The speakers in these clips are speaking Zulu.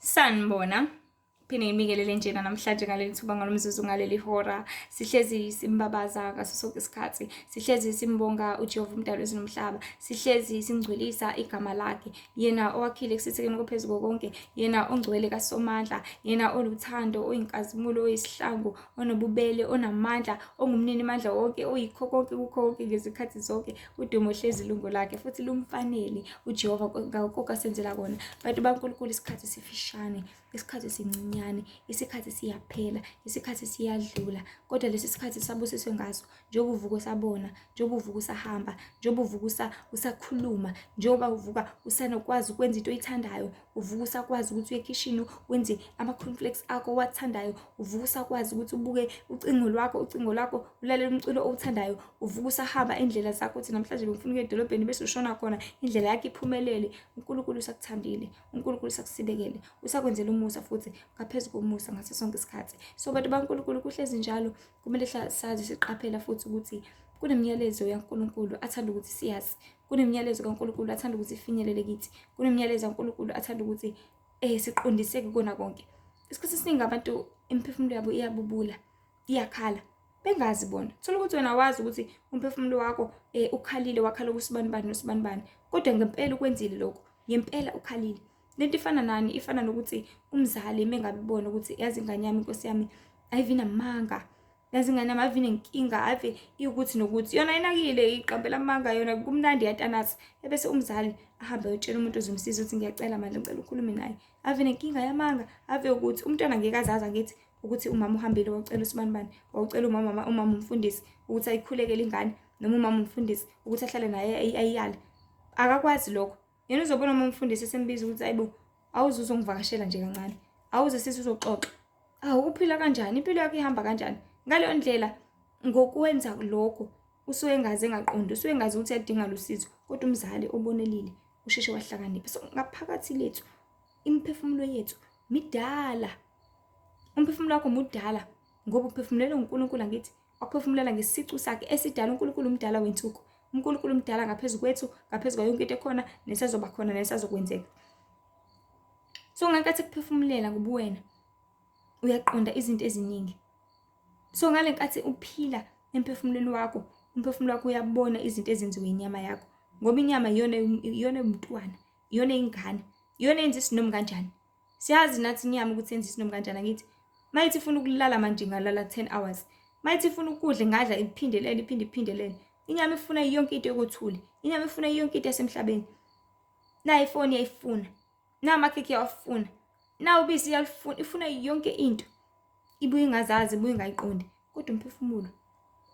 Sanibona. Phinde ngibingelele njena namhlanje ngaleli thuba ngalomzuzu ngaleli hora. Sihlezi simbabaza ngaso sonke isikhathi. Sihlezi simbonga uJehova umdali wezulu nomhlaba. Sihlezi singcwelisa igama lakhe. Yena owakhile kusithekeni kophezu konke, yena ongcwele kaSomandla, yena oluthando, oyinkazimulo, oyisihlangu, onobubele, onamandla, ongumnini mandla wonke, oyikho konke kukho konke ngezikhathi zonke. Udumo hlezi lungo lakhe futhi lumfanele uJehova ngakho konke asenzela kona. Bantu baNkulunkulu isikhathi sifishane, isikhathi sincinyane, isikhathi siyaphela, isikhathi siyadlula. Kodwa lesi sikhathi sabusiswe ngaso njengoba uvuka usabona, njengoba uvuka usahamba, njengoba uvuka usakhuluma, njengoba uvuka usanokwazi ukwenza into oyithandayo, uvuka usakwazi ukuthi uye ekhishini wenze ama-cornflakes akho owathandayo, uvuka usakwazi ukuthi ubuke ucingo lwakho, ucingo lwakho ulalele umculo owuthandayo, uvuka usahamba indlela zakho uthi namhlanje bengifuna ukuya edolobheni bese ushona khona indlela yakho iphumelele. uNkulunkulu usakuthandile, uNkulunkulu usakusibekele, usakwenzela umusa futhi ngaphezu komusa ngaso sonke isikhathi. So bantu baNkulunkulu kuhlezi njalo kumele sazi siqaphela futhi ukuthi kunemiyalezo yaNkulunkulu athanda ukuthi siyazi, kunemiyalezo kaNkulunkulu athanda ukuthi ifinyelele kithi, kunemiyalezo kaNkulunkulu athanda ukuthi siqondiseke kukona konke. Isikhathi esiningi abantu imiphefumulo yabo iyabubula, iyakhala bengazi bona. Thola ukuthi wena wazi ukuthi umphefumulo wakho ukhalile, wakhala kusibanibani nosibanibani, kodwa ngempela ukwenzile lokho, ngempela ukhalile. Lento ifana nani? Ifana nokuthi umzali mengabe ibona ukuthi yazi ingane yami inkosi yami ayivi namanga, yazi ingane yami ayivi nenkinga, ave iwukuthi nokuthi yona inakile iqambela amanga yona kumnandi yatanasa, ebese umzali ahambe ayotshela umuntu ozomsiza ukuthi ngiyacela manje ngicela ukhulume naye, ave nenkinga yamanga, ave ukuthi umntwana ngeke azazi angithi ukuthi umama uhambile wacela usibanibani, wawucela umama umama umfundisi ukuthi ayikhulekele ingane noma umama umfundisi ukuthi ahlale naye ayiyale, akakwazi lokho. Yena uzobona uma umfundisi esembiza ukuthi ayibo awuze uzongivakashela nje kancane, awuze sisi uzoxoxa. Awu uphila kanjani? Impilo yakho ihamba kanjani? Ngaleyo ndlela ngokwenza lokho usuke engaze engaqondi, usuke engazi ukuthi uyadinga lusizo, kodwa umzali obonelile usheshe wahlakanipha. So ngaphakathi lethu imiphefumulo yethu midala. Umphefumulo wakho mudala ngoba uphefumulelwe nguNkulunkulu angithi wakuphefumulela ngesicu sakhe esidala. uNkulunkulu umdala wensuku, uNkulunkulu umdala ngaphezu kwethu, ngaphezu kwayo yonke into ekhona nesazoba khona nesazokwenzeka. So ngenkathi kuphefumulela ngobuwena uyaqonda izinto eziningi. So ngale nkathi uphila emphefumulweni wakho, umphefumulo wakho uyabona izinto ezenziwe inyama yakho, ngoba inyama iyona iyona umntwana, iyona ingane, iyona yenza isinomi kanjani. Siyazi nathi inyama ukuthi yenza isinomi kanjani angithi. Mayithi ifuna ukulala manje ingalala 10 hours. Mayithi ifuna ukudla ingadla iphindelele iphinde iphindelele. Inyama ifuna yonke into yokuthule. Inyama ifuna yonke into yasemhlabeni. Nayi ifoni iyayifuna. Na amakhekhe iyawafuna. Na ubisi iyalufuna. Ifuna yonke into. Ibuye ingazazi, ibuye ingayiqondi. Kodwa umphefumulo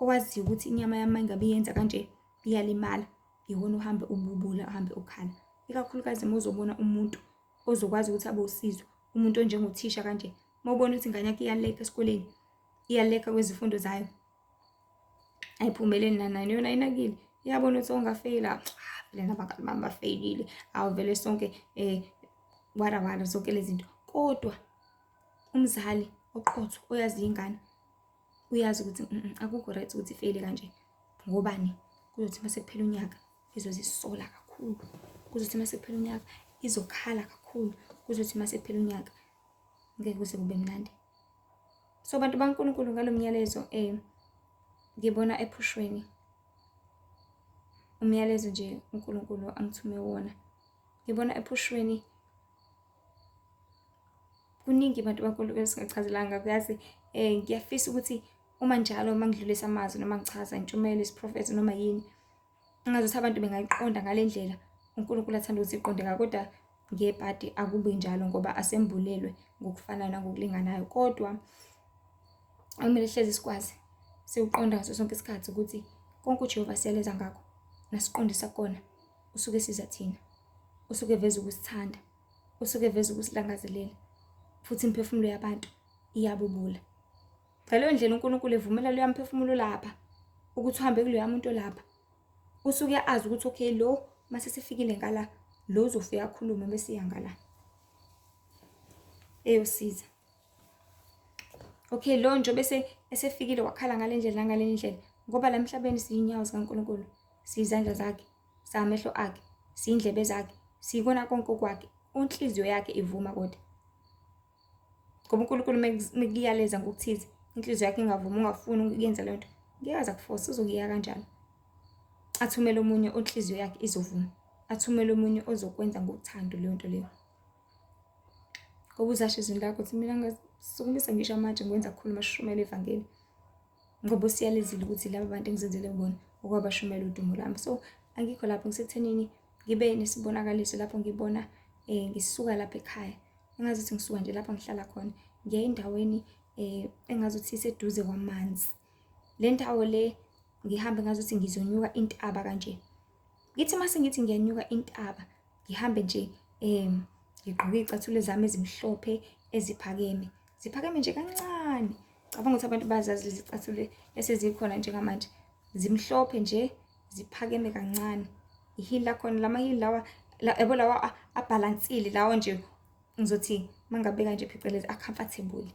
owaziyo ukuthi inyama yami ingabe iyenza kanje iyalimala, iwona uhambe ububula, uhambe ukhala. Ikakhulukazi uma uzobona umuntu ozokwazi ukuthi abe usizo, umuntu onjengothisha kanje. Uma ubona ukuthi ingane yakho iyaleka esikoleni, iyaleka kwezifundo zayo, ayiphumeleli nanani, yona ayinakile, iyabona ukuthi ongafeyila, vele nabangani bami bafeyilile, awu vele sonke wara wara zonke lezi zinto. Kodwa umzali oqotho oyaziyo ingane uyazi ukuthi akukho right ukuthi ifeyile kanje, ngobani? Kuzothi uma sekuphela unyaka izozisola kakhulu, kuzothi uma sekuphela unyaka izokhala kakhulu, kuzothi uma sekuphela unyaka ngeke kuze kube mnandi. So bantu baNkulunkulu ngalo myalezo ngibona ephushweni umyalezo nje uNkulunkulu angithume wona, ngibona ephushweni kuningi bantu baNkulunkulu esingachazelanga ngakho. Yazi ngiyafisa ukuthi uma njalo uma ngidlulisa amazwi noma ngichaza intshumayelo, isiprofetho noma yini, engazuthi abantu bengayiqonda ngale ndlela uNkulunkulu athanda ukuthi iqonde ngayo, kodwa ngebhadi akubi njalo ngoba asembulelwe ngokufanayo nangokulinganayo. Kodwa kumele hlezi sikwazi siwuqonda ngaso sonke isikhathi ukuthi konke uJehova siyaleza ngakho nasiqondisa kona usuke esiza thina, usuke eveza ukusithanda, usuke eveza ukusilangazelela, futhi imiphefumulo yabantu iyabubula. Ngaleyo ndlela uNkulunkulu evumela loya mphefumulo lapha ukuthi uhambe kuloya muntu olapha, usuke azi ukuthi okay lo mase sifikile ngala, lo uzofika akhulume bese iya ngala eyosiza. Okay, lo nje bese esefikile wakhala ngale ndlela nangale ndlela, ngoba la emhlabeni siyinyawo zikaNkulunkulu, siyizandla zakhe, samehlo akhe, siyindlebe zakhe, siyikona konke okwakhe, inhliziyo yakhe ivuma kodwa. Ngoba uNkulunkulu mekuyaleza ngokuthize, inhliziyo yakho ingavumi, ungafuni ukuyenza leyo nto, ngeke aze akuforce, uzokuyeka kanjalo. Athumele omunye onhliziyo yakhe izovuma, athumele omunye ozokwenza ngothando leyo nto leyo. Ngoba uzasho ezwini lakho ukuthi mina ngasukumisa ngisho amatshe ngikwenza kukhuluma shushumela ivangeli. Ngoba usiyalezile ukuthi laba bantu engizenzele bona ukuba bashumele udumo lwami. So angikho lapho, ngisekuthenini ngibe nesibonakaliso lapho ngibona ngisuka lapha ekhaya. Engazuthi ngisuka nje lapha ngihlala khona ngiya endaweni engazuthi iseduze kwamanzi. Le ndawo le ngihambe ngazuthi ngizonyuka intaba kanje. Ngithi uma sengithi ngiyanyuka intaba ngihambe nje ngigqoke iy'cathulo zami ezimhlophe eziphakeme. Ziphakeme nje kancane. Cabanga ukuthi abantu bayazazi lezi cathulo esezikhona njengamanje. Zimhlophe nje, ziphakeme kancane. Ihili lakhona, lama hili lawa, yabo lawa abhalansile lawa nje, ngizothi mangabeka nje phecelezi a-comfortable.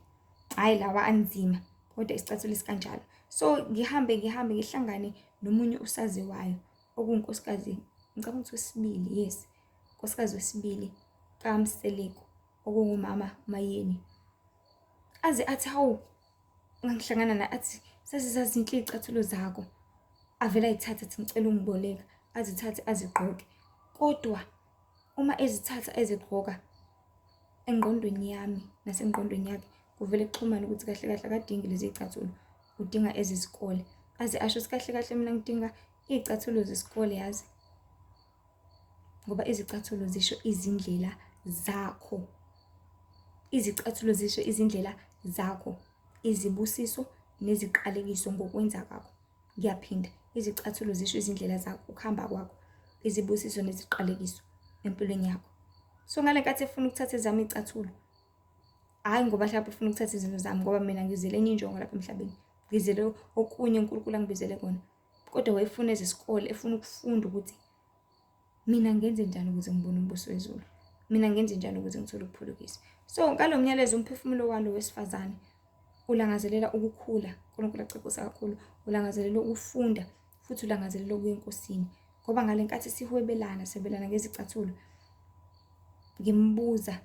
Hhayi lawa anzima, kodwa isicathulo esikanjalo. So ngihambe ngihambe ngihlangane nomunye usaziwayo okuwunkosikazi, ngicabanga ukuthi wesibili, yes, unkosikazi wesibili kaMseleku, okungumama Mayeni. Aze athi hawu, ngangihlangana naye athi saze zazinhle iy'cathulo zakho. Avele ay'thathe athi ngicela ungiboleka, azithathe azigqoke. Kodwa uma ezithatha ezigqoka, engqondweni yami nasengqondweni yakhe kuvele kuxhumane ukuthi kahle kahle akadingi lezi y'cathulo, udinga ezesikole. Aze asho ukuthi kahle kahle mina ngidinga iy'cathulo zesikole yazi. Ngoba izicathulo zisho izindlela zakho. Izicathulo zisho izindlela zakho, izibusiso neziqalekiso ngokwenza kwakho. Ngiyaphinda, izicathulo zisho izindlela zakho, ukuhamba kwakho, izibusiso neziqalekiso empilweni yakho. So ngale nkathi efuna ukuthatha ezami iy'cathulo, hhayi ngoba mhlawumbe ufuna ukuthatha izinto zami, ngoba mina ngizele enye injongo lapha emhlabeni, ngizele okunye uNkulunkulu angibizele kona. Kodwa wayefuna ezesikole, efuna ukufunda ukuthi mina ngenze njani ukuze ngibone umbuso wezulu, mina ngenze njani ukuze ngithole ukuphulukiswa. So ngalo myalezo umphefumulo walo wesifazane ulangazelela ukukhula, uNkulunkulu acebisa kakhulu, ulangazelela ukufunda futhi ulangazelela ukuya eNkosini. Ngoba ngale nkathi sihwebelana, sebelana ngezicathulo, ngimbuza,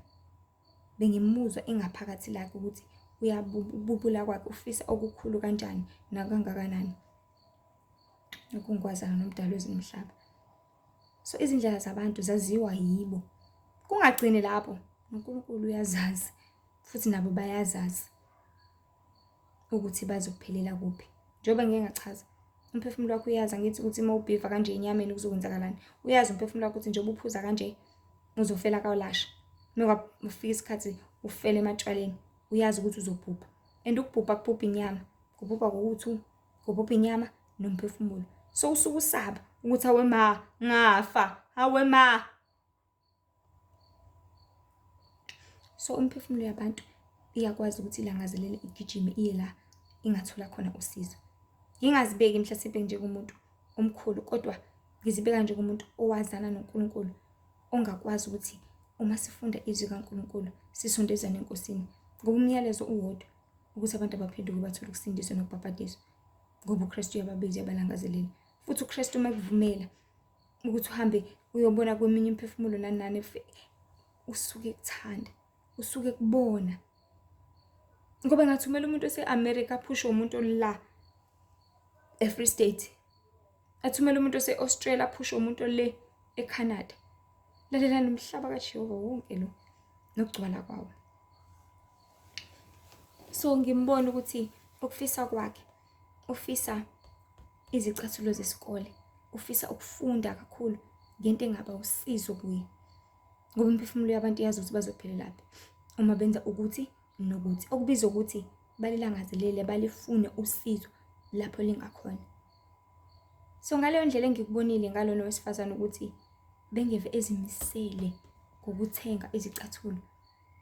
bengimuzwa ingaphakathi lakhe ukuthi uyabubula kwakhe, ufisa okukhulu kanjani nakangakanani ukungikwazana noMdali wezulu nomhlaba. So izindlela zabantu zaziwa yibo. Kungagcini lapho, uNkulunkulu uyazazi futhi nabo bayazazi ukuthi bazophelela kuphi. Njengoba ngike ngachaza, umphefumulo wakho uyazi angithi ukuthi uma ubhiva kanje enyameni kuzokwenzakalani. Uyazi umphefumulo wakho ukuthi njengoba uphuza kanje uzofela kawulasha. Uma kufika isikhathi ufele ematshwaleni, uyazi ukuthi uzobhubha. And ukubhubha kubhubha inyama, kubhubha kokuthi kubhubha inyama nomphefumulo. So usuke usaba ukuthi awe ma ngafa, awe ma. So umphefumulo yabantu iyakwazi ukuthi ilangazelele igijime iye la ingathola khona usizo. Ngingazibeki mhlasimpe njengomuntu omkhulu, kodwa ngizibeka njengomuntu owazana noNkulunkulu, ongakwazi ukuthi uma sifunda izwi kaNkulunkulu sisondezane eNkosini. Ngoba umyalezo uwodwa ukuthi abantu abaphenduke bathole ukusindiswa nokubhabhadiswa, ngoba uKristu uyababiza, uyabalangazelela. Futhi uKristu uma ekuvumela ukuthi uhambe uyobona kweminye imiphefumulo nani nani, usuke ekuthanda, usuke ekubona. Ngoba engathumela umuntu ose-America aphushe umuntu ola e-Free State, athumele umuntu ose-Australia aphushe umuntu ole eCanada. Lalelani, umhlaba kaJehova wonke lo nokugcwala kwawo. So ngimbona ukuthi ukufisa kwakhe, ufisa izicathulo zesikole, ufisa ukufunda kakhulu ngento engaba usizo kuye. Ngoba imiphefumulo yabantu iyazi ukuthi bazophelelaphi uma benza ukuthi nokuthi, okubizwa ukuthi balilangazelele, balifune usizo lapho lingakhona. So ngaleyo ndlela engikubonile ngalona wesifazane ukuthi bengeve ezimisele ngokuthenga izicathulo,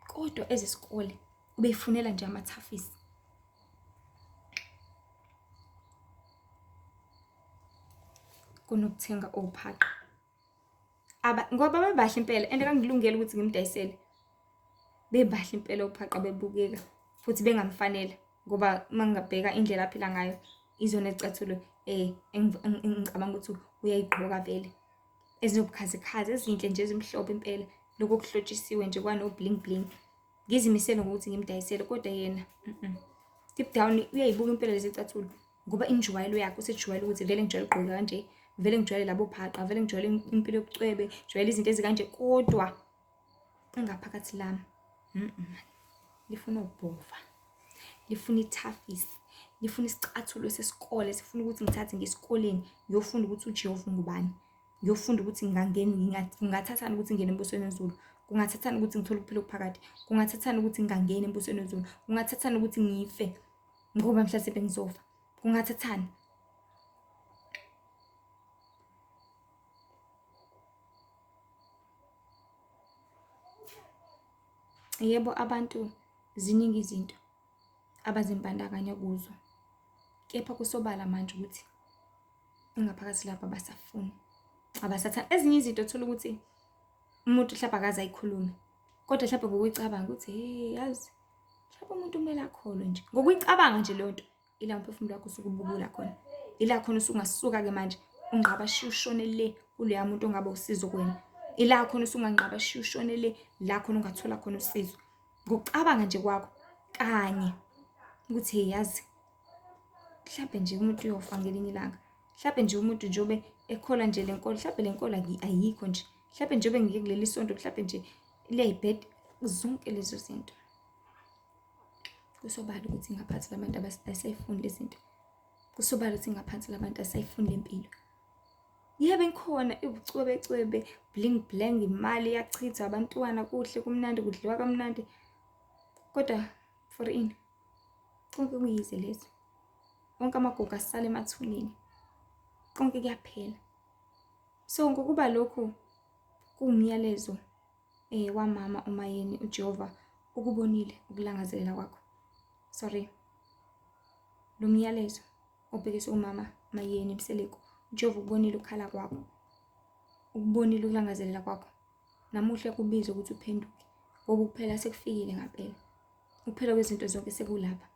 kodwa ezesikole ubeyifunela nje amathafisi. Kunokuthenga ophaqa. Aba ngoba bebahle impela and kangilungele ukuthi ngimdayisele. Bebahle impela ophaqa, bebukeka futhi bengamfanele, ngoba uma ngingabheka indlela aphila ngayo, izona izicathulo engicabanga ukuthi uyayigqoka vele, ezinobukhazikhazi, ezinhle nje, ezimhlophe impela, lokhu okuhlotshisiwe nje kwano bling bling. Ngizimisele ngokuthi ngimdayisele kodwa yena deep down uyayibuka impela lezi cathulo ngoba injwayelo yakhe usejwayele ukuthi vele ngijwayele ukugqoka kanje, vele ngijwayele labo phaqa, vele ngijwayele impilo yobucwebe, ngijwayele izinto ezikanje kodwa ingaphakathi lami lifuna ubhova, lifuna ithafisi, lifuna isicathulo sesikole, sifuna ukuthi ngithathe ngesikoleni ngiyofunda ukuthi uJehova ungubani. Ngiyofunda ukuthi ngingangeni kungathathani ukuthi ngingene embusweni wezulu, kungathathani ukuthi ngithole ukuphila okuphakade, kungathathani ukuthi ngingangeni embusweni wezulu, kungathathani ukuthi ngife ngoba mhlasimpe ngizofa, kungathathani. Yebo, abantu ziningi izinto abazimbandakanya kuzo, kepha kusobala manje ukuthi ingaphakathi lapho abasafuni, abasathandi. Ezinye izinto uthola ukuthi umuntu mhlawumbe akaze ayikhulume, kodwa mhlawumbe ngokuyicabanga ukuthi hey yazi mhlawumbe umuntu kumele akholwe nje. Ngokuyicabanga nje leyo nto ila umphefumulo wakho usuke ububula khona, ila khona usungasuka-ke manje ungqabashiye ushone le kuloya muntu ongaba usizo kuwena, ila khona usungangqabashiye ushone le la khona ungathola khona usizo. Ngokucabanga nje kwakho kanye ukuthi hey yazi mhlampe nje umuntu uyofa ngelinye ilanga, mhlampe nje umuntu njengoba ekholwa nje le nkolo, mhlampe le nkolo ayikho nje, mhlampe njengoba ngiye kuleli sonto, mhlampe nje liyayibheda, zonke lezo zinto. Kusobala ukuthi ngaphansi labantu abasayifuni lezi zinto, kusobala ukuthi ngaphansi labantu asayifuni le mpilo. Yebo ikhona iwubucwebecwebe, bling bling, imali iyachithwa, abantwana kuhle kumnandi, kudliwa kamnandi, kodwa for ini? Konke kuyize lezi, wonke amagugu asala emathuneni, konke kuyaphela. So ngokuba lokhu kuwumyalezo wamama uMayeni, uJehova ukubonile ukulangazelela kwakho. Sorry, lo myalezo obhekiswe kumama Mayeni Mseleku, uJehova ukubonile ukukhala kwakho, ukubonile ukulangazelela kwakho. Namuhla kubiza ukuthi uphenduke ngoba ukuphela sekufikile ngampela. Ukuphela kwezinto zonke sekulapha.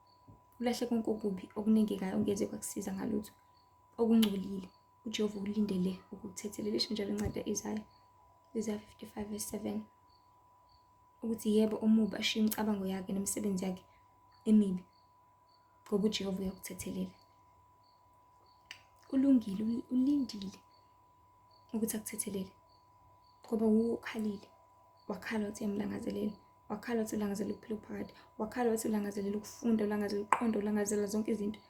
Ulahle konke okubi okunengekayo ongeze kwakusiza ngalutho, okungcolile. UJehova ulindele ukukuthethelela. Isho njalo incwadi ka-Isaya, Isaya 55 verse 7, ukuthi yebo omubi ashiye imicabango yakhe nemisebenzi yakhe emibi, ngoba uJehova uyakuthethelela. Ulungile, ulindile ukuthi akuthethelele ngoba wuwe okhalile, wakhala wathi uyamlangazelela, wakhala wathi ulangazelela ukuphila okuphakade, wakhala wathi ulangazelela ukufunda, ulangazelela ukuqonda, ulangazelela zonke izinto.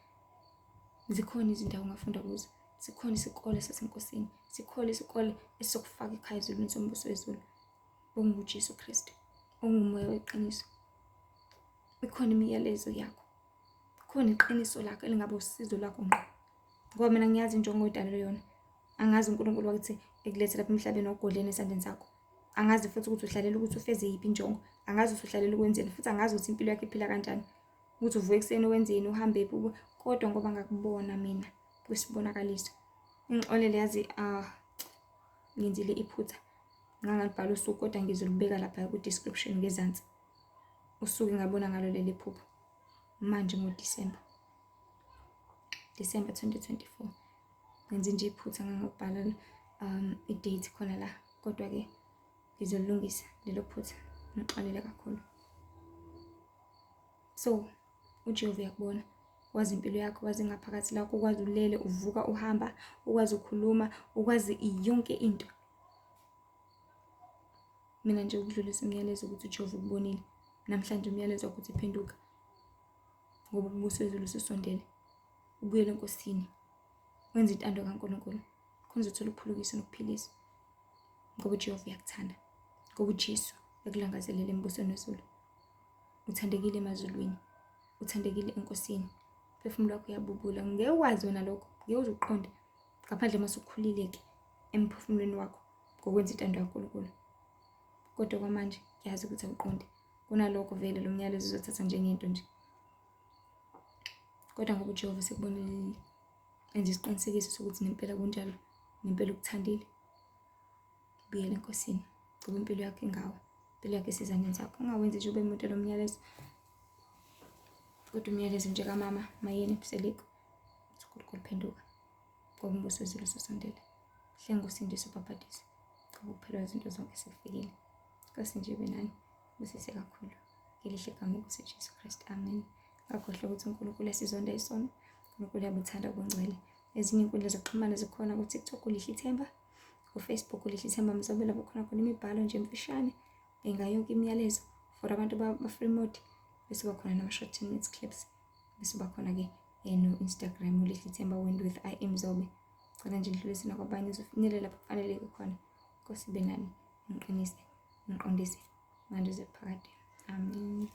Zikhona izindawo ongafunda kuzo, sikhona isikole saseNkosini, sikhona isikole esizokufaka ekhaya ezulwini sombuso wezulu, okunguJesu Kristu, ongumoya weqiniso. Ikhona imiyalezo yakho, khona iqiniso lakho elingaba usizo lwakho ngqo, ngoba mina ngiyazi injongo oyidalelwe yona. Angazi uNkulunkulu wakuthi ekulethe lapha emhlabeni wakugodleni esandleni sakho. Angazi futhi ukuthi uhlalela ukuthi ufeze yiphi injongo, angazi ukuthi uhlalela ukwenzeni, futhi angazi ukuthi impilo yakho iphila kanjani, ukuthi uvuka ekuseni wenzeni, uhambe phi, kodwa ngoba ngakubona mina kwisibonakaliso. Ingixolele yazi, ngenzile iphutha, ngangalibhala usuku kodwa ngizolibeka lapha ku-description ngezansi, usuku engabona ngalo leli phupho manje ngoDisemba, December 2024. Ngenze nje iphutha ngangokubhala i-date khona la, kodwa-ke ngizolungisa lelo phutha, ngixolele kakhulu. So uJehova uyakubona, wazi impilo yakho, wazi ngaphakathi lakho, ukwazi ulele, uvuka, uhamba, ukwazi ukukhuluma, ukwazi yonke into. Mina nje ukudlulisa umyalezo ukuthi uJehova ukubonile namhlanje, umyalezo wakho uthi phenduka ngoba umbuso wezulu ususondele, ubuyele eNkosini, wenze intando kaNkulunkulu, khona uzothola ukuphulukiswa nokuphiliswa, ngoba uJehova uyakuthanda, ngoba uJesu ekulangazelela embusweni wezulu. Uthandekile emazulwini, uthandekile eNkosini, umphefumulo wakho uyabubula. Ngeke ukwazi wena lokho, ngeke uze uqonde ngaphandle uma usukhulile-ke emphefumulweni wakho ngokwenza intando kaNkulunkulu. Kodwa kwamanje ngiyazi ukuthi awuqondi, kunalokho vele lo myalezo uzothatha njengento nje, kodwa ngoba uJehova sekubonelile, enza isiqinisekiso sokuthi nempela kunjalo, nempela ukuthandile, buyela eNkosini ngoba impilo yakho ingawe, impilo yakho isezandleni zakho. Ungawenzi nje ube muntu lo myalezo, kodwa umyalezo nje kamama Mayeni Mseleku, uNkulunkulu phenduka ngoba umbuso wezulu ususondele. Hlenga usindiswe ubhabhadiswe ngoba ukuphela kwezinto zonke sekufikile. Nkosi nje ibe nani, busise kakhulu. Elihle igama lenkosi Jesu Kristu. Amen. Ngakhohlwa ukuthi uNkulunkulu uyasizonda isono. uNkulunkulu uyabuthanda ubungcwele. Ezinye inkundla zokuxhumana zikhona ku-TikTok uLihle Ithemba, ku-Facebook uLihle Ithemba Mzobe lapho khona khona imibhalo nje emfishane engayo yonke imiyalezo for abantu ba-free mode bese bakhona nama-short 10 minutes clips bese bakhona-ke no-Instagram uLihle Ithemba Wend with I Mzobe. Cela nje ndidlulise nakwabanye uzofinyelela lapho kufaneleke khona. Nkosi ibe nani, ngiqinise, ngiqondise, manje kuze kuphakade. Amen.